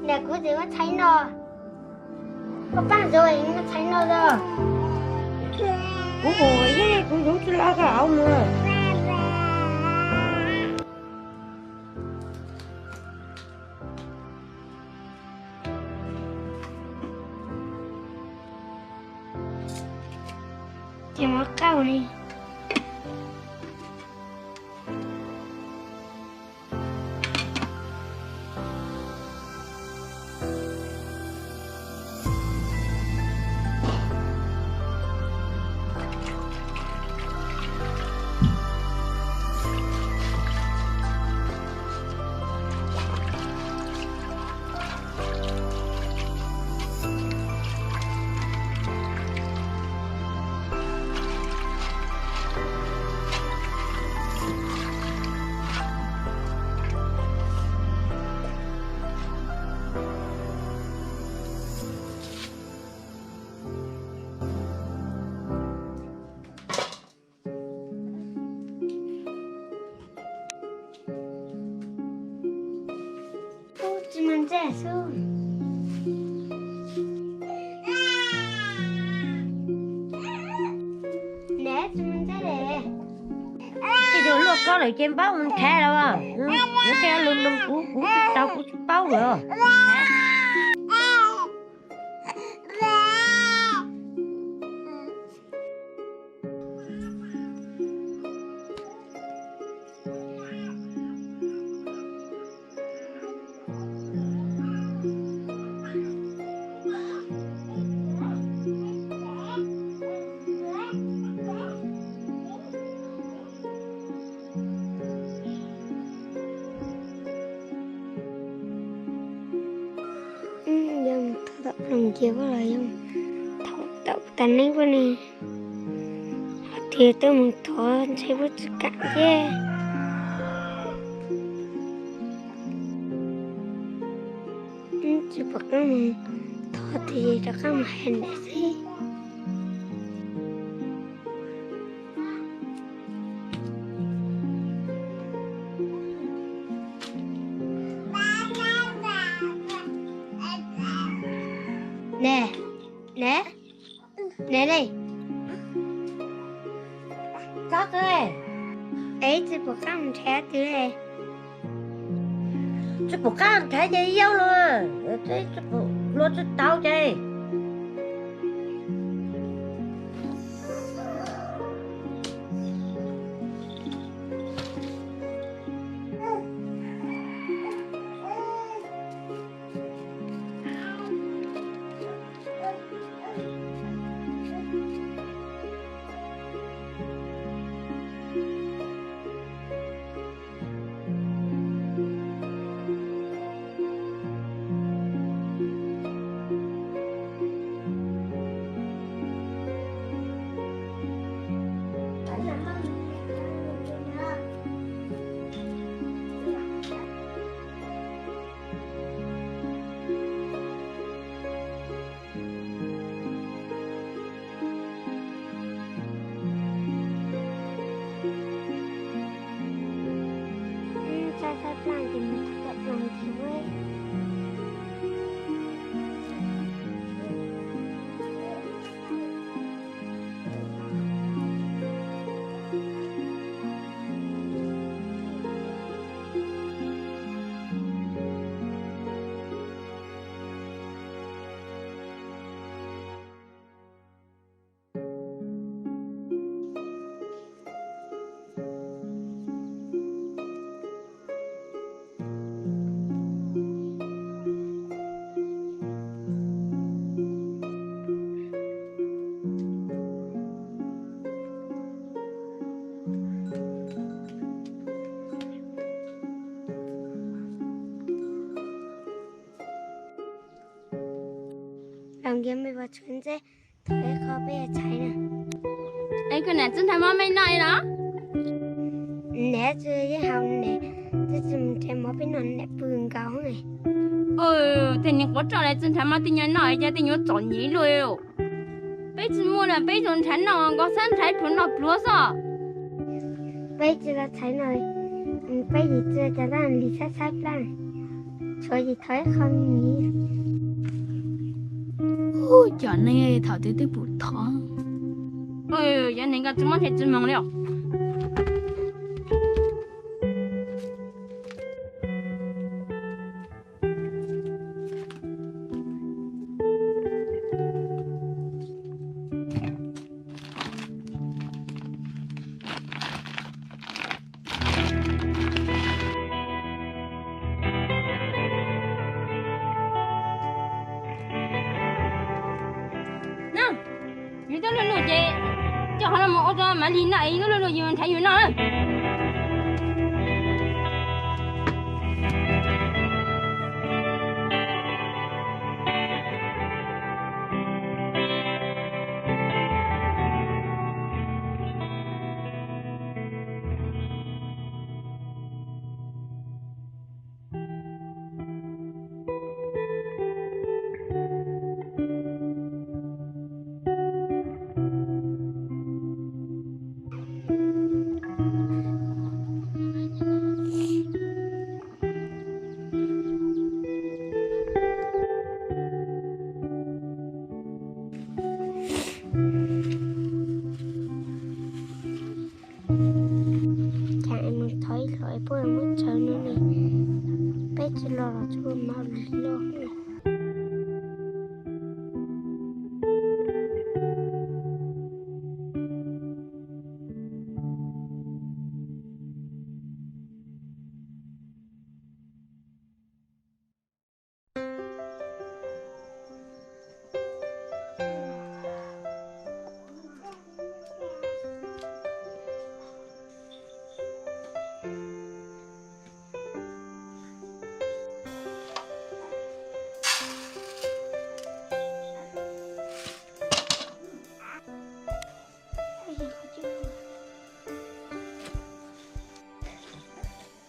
Ntawm kuv txiv muab txhais no. Koj paab zoo muab txhais no os. Kuv hu yeej kuv zoo tsi lawv koj auv mus. Ces muab qauj li. Tsis muaj ntsej xwb. Neb tsis muaj ntsej li. Tej zaum luaj koj lawm ces npaub mus nrhav los. Yuav tej lus nug kuv, kuv tsis tau, kuv tsis paub lawm. Yog mus thov tom ploog cia puab los yog thov tom tas neeb puab ne, hos tias tuaj mus thov ntshe puab tsis kam thiab. Tsis pom qab mus thov tias rov qab mus hais ntawd xwb. Ne, ne, ne ne. Txhob twb, es tsis pom qab mus nrhav twg li. Tsis pom qab nrhav ces yau los, tsis pom hluas tsis tau ces. Txaij txaij plaaj ces mus txaij plaaj ntxiv. Los nkiag mej puas tshuav ntsej, thov ib qho peb yuav txhais na. Es koj niam tsis nrhav mov mej noj li los? Niam tsis yeej haus ne, tsis mus nrhav mov peb noj niam pw nkaus. Tej niag quav roj li tsis nrhav mov tej nyuag noj cas tej nyuag txom nyem luaj. Peb tsis muaj na, peb tsuas nrhav noj nkaus xwb, nrhav pluav noj pluav xwb. Peb tsis tau txhais no, peb yim tsis tau cov ntaj li txhaib txhaib plaaj. Thov ces thov ib qho miv. Ub, cov neeg thaum twg twb pum thov. Cov neeg ko tsis mob ntshe tsis moog li os. Yus tuaj luj luj ces coj qhov no mus ua rau Mav Lig noj es yus tuaj luj luj yus nrhav yus noj na. Cas es mus thov ib hlo es puab muab tsawv no ne, peb tsis los los tsuas mam li los.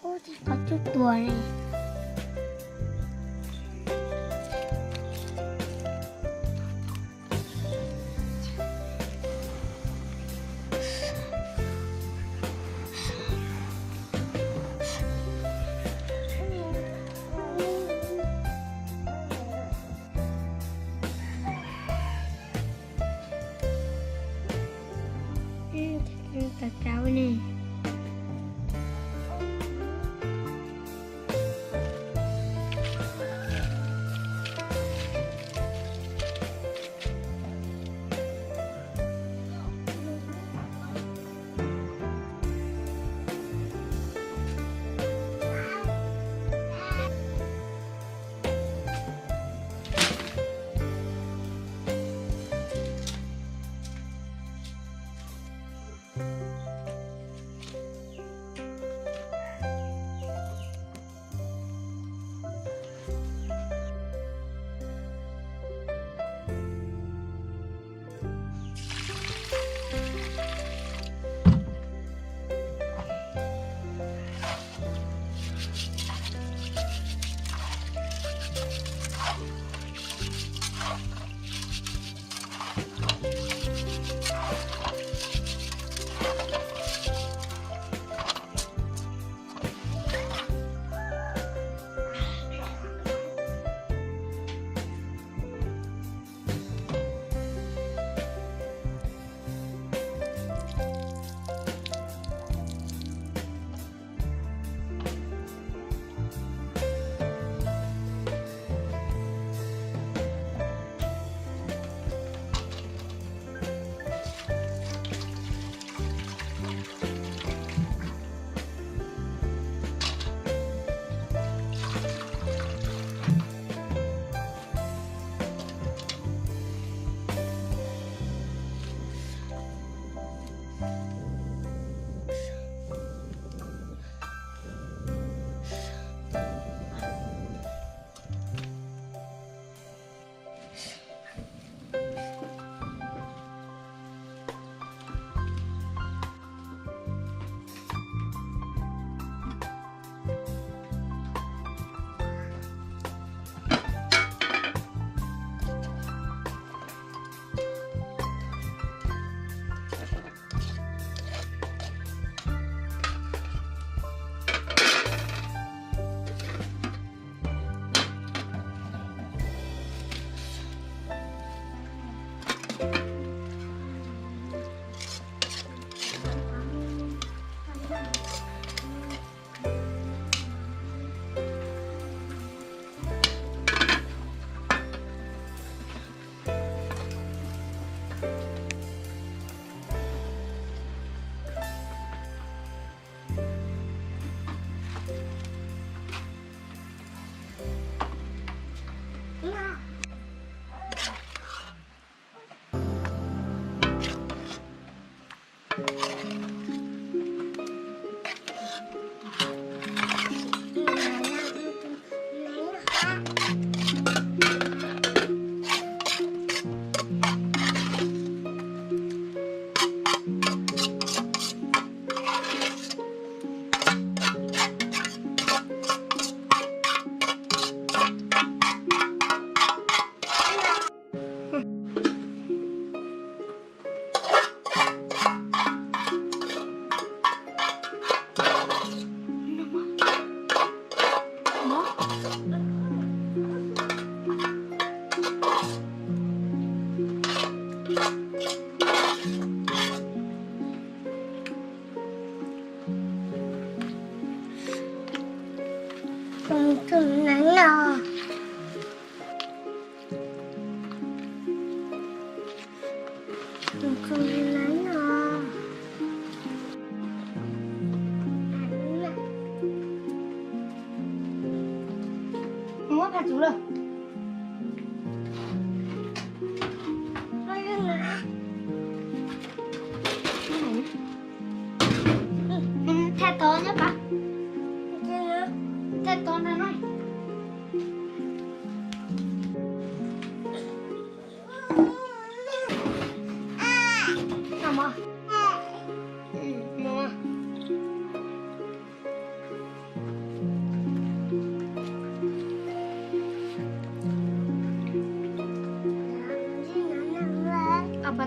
Ub, qhov cub tuag li. Tawv tawv ne.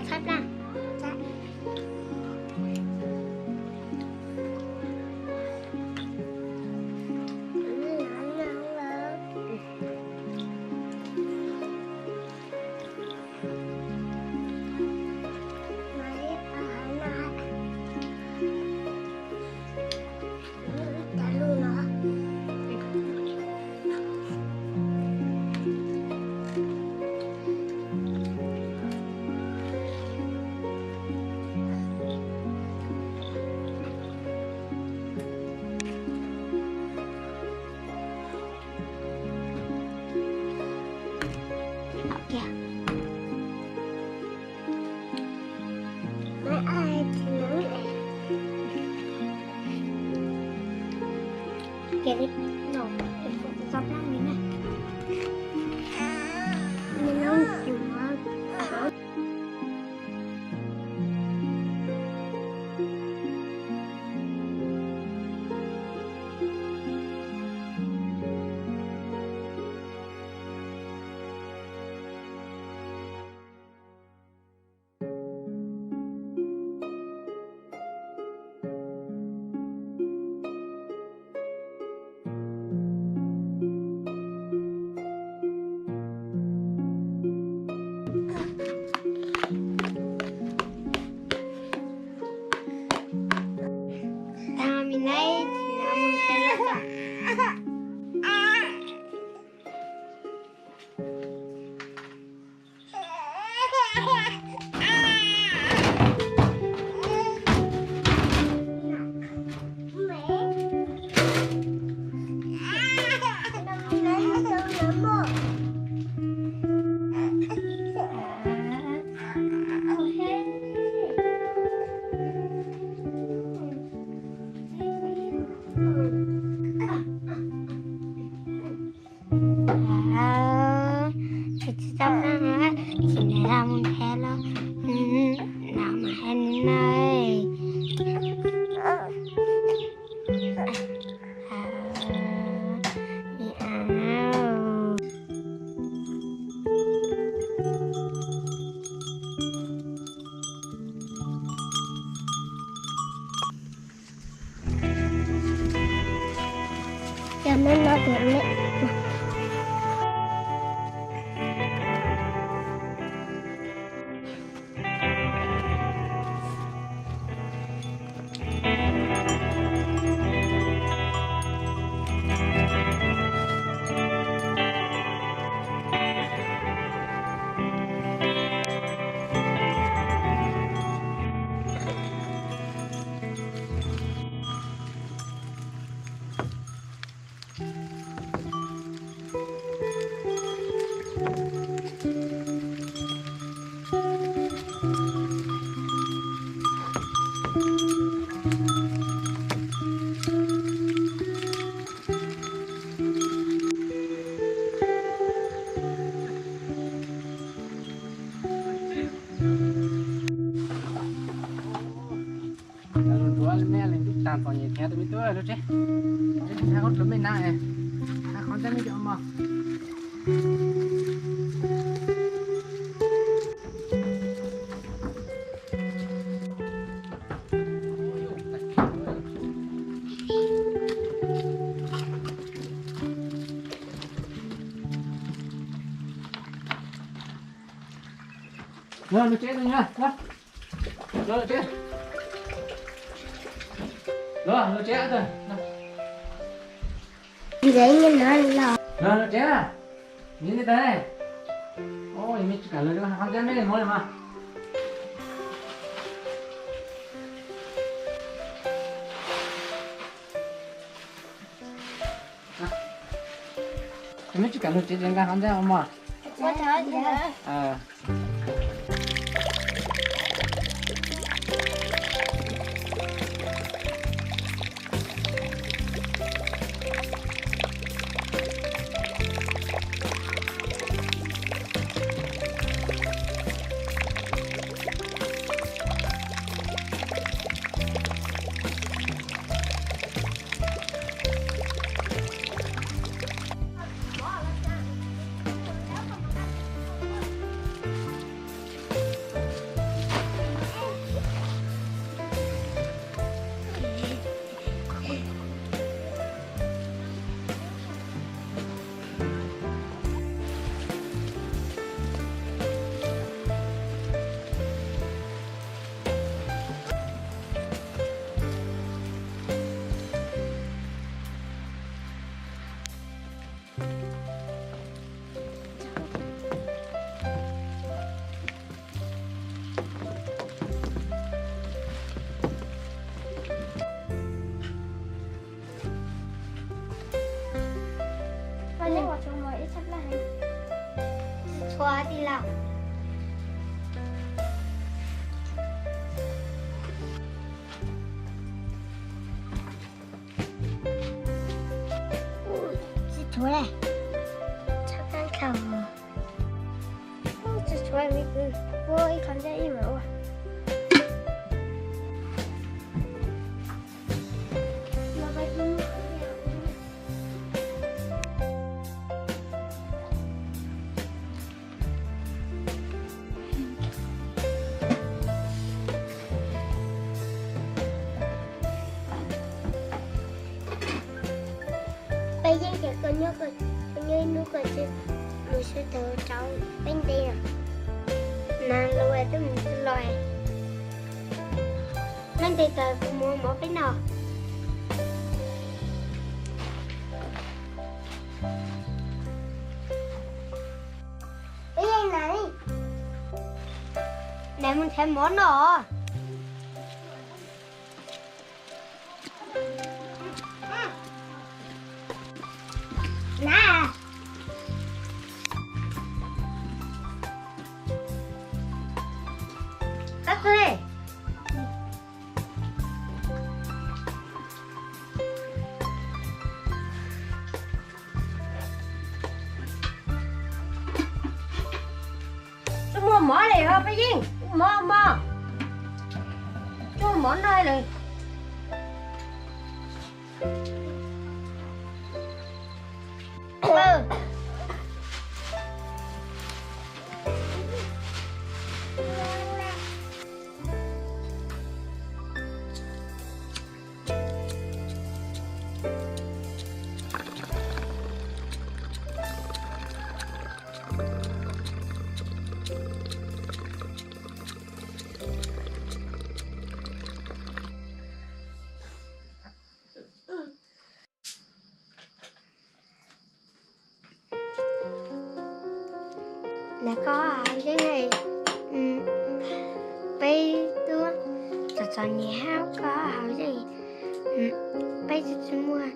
Txhob plab. Tsis tau na, tsis nws mus nrhiav los, no mas hais nws na. Cov no no tias me. Lus ntuav me li ntuj tag txom nyem thiab tus me tub lub tsev. Tsev tsis hab qhov tlua me na, hab qhov ntawd me cov mos. Los, lub tsev, los, los, lub tsev. Los, lub tsev. Los, lub tsev. Los, lub tsev. Ua li ntawd, me tsis kam lug qhov ntawd me muab li mas. Me tsis kam lug tsev ces nqa qhov ntawd ua mog. Ua tij laug. Tsis tshuav li. Tsis tshuav li, ua ib qho ntsej ib mam ua. Peb yeej tias koj nyob, koj nyob ib hnub koj mus sawv daws rau peb nte no. Nas los twb mus tsis los. Peb nte tas kuv mus mov peb noj. Peb yeej nas, nas mus nrhiav mov noj. Nas, kab txog li. Tsis muaj mov li os peb yeej, mov mov, tsis muaj mov noj li. Nas koj hauv yeeb, peb twb txom txom nyem hab koj hauv yeeb, peb tsis muaj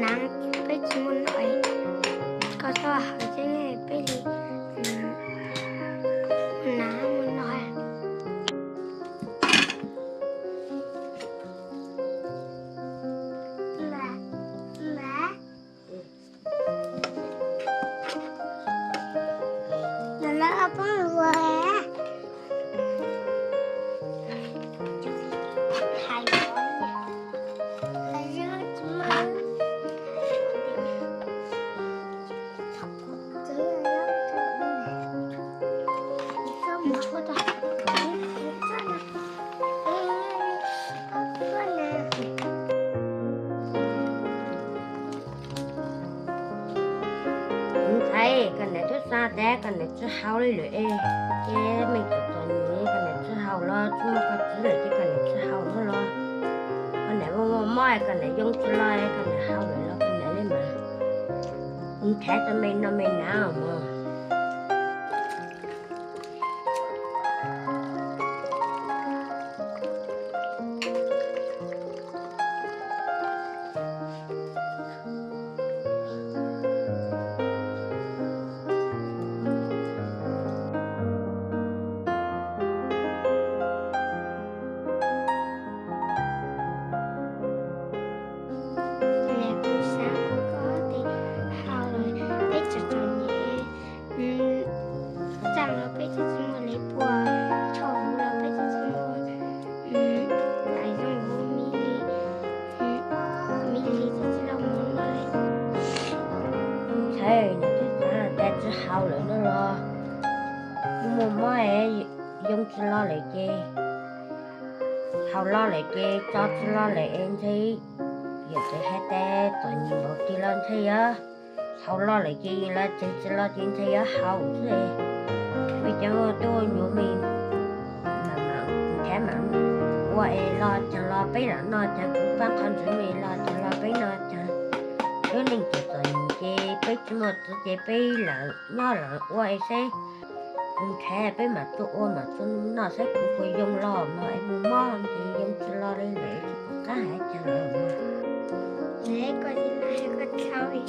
nas, peb tsis muaj noj, koj txhob hauv yeeb peb li, muaj nas muaj noj. Ntxhais, koj niam twb xav tias koj niam tsis haus li lawm es, ces me txom txom nyem koj niam tsis haus los tsis muaj koj txiv lawm ces koj niam tsis haus no los, koj niam muaj muaj mob koj niam yoo tsis los koj niam haus lawm los koj niam li mas, kuv nrhav tau me no me na mog. Niam, kuv xav kom koj tes haus lawm, peb txom txom nyem, txaj los peb twb tsis muaj li puas, tsho huv los peb twb tsis muaj, tais zoo huv, miv hlis, miv hlis twb tsis los mus no li. Ntxhais, niam twb xav tias tsis haus lawm no los, muaj mob es yoo tsis los lawm ces, haus los lawm ces tso tsis los lawm es ntshe, yog tias hais tias txom nyem npaum twg los ntshe yuav, haus los lawm ces los tsev tsis los ces ntshe yuav haus xwb. Peb cov tuaj nyuv me, nrhav mam ua es los tsev los peb lam noj, ces kuv pab qhov ntxwv me los tsev los peb noj, ces lub neej txom txom nyem ces peb tsis muaj txiv ces peb lam nyob lam ua es seb, kuv nrhav peb mam tuaj ua mam tuaj noj saib kuv puas yoo los mog es mus mob ces yoo tsis los li lawm tsis pom qab hais cas lawm mog. Koj tsis na koj txhawj li.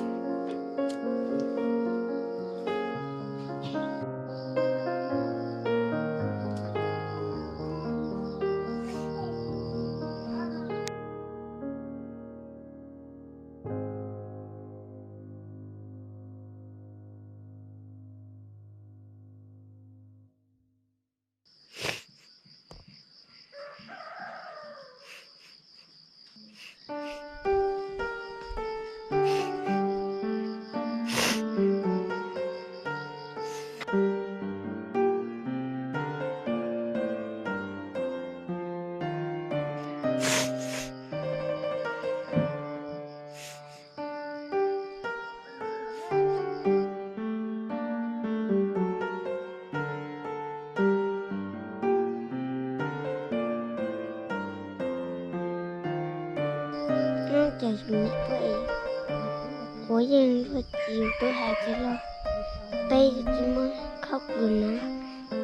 Yus niam tuaj es quav yeej luag, yus twb hais tias los peb tsis muaj khaub dluag na,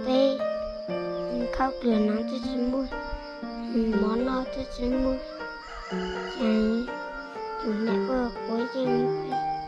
peb khaub dluag no twb tsis muaj, mov noj twb tsis muaj, ces yus niam tuaj quav yeej luag.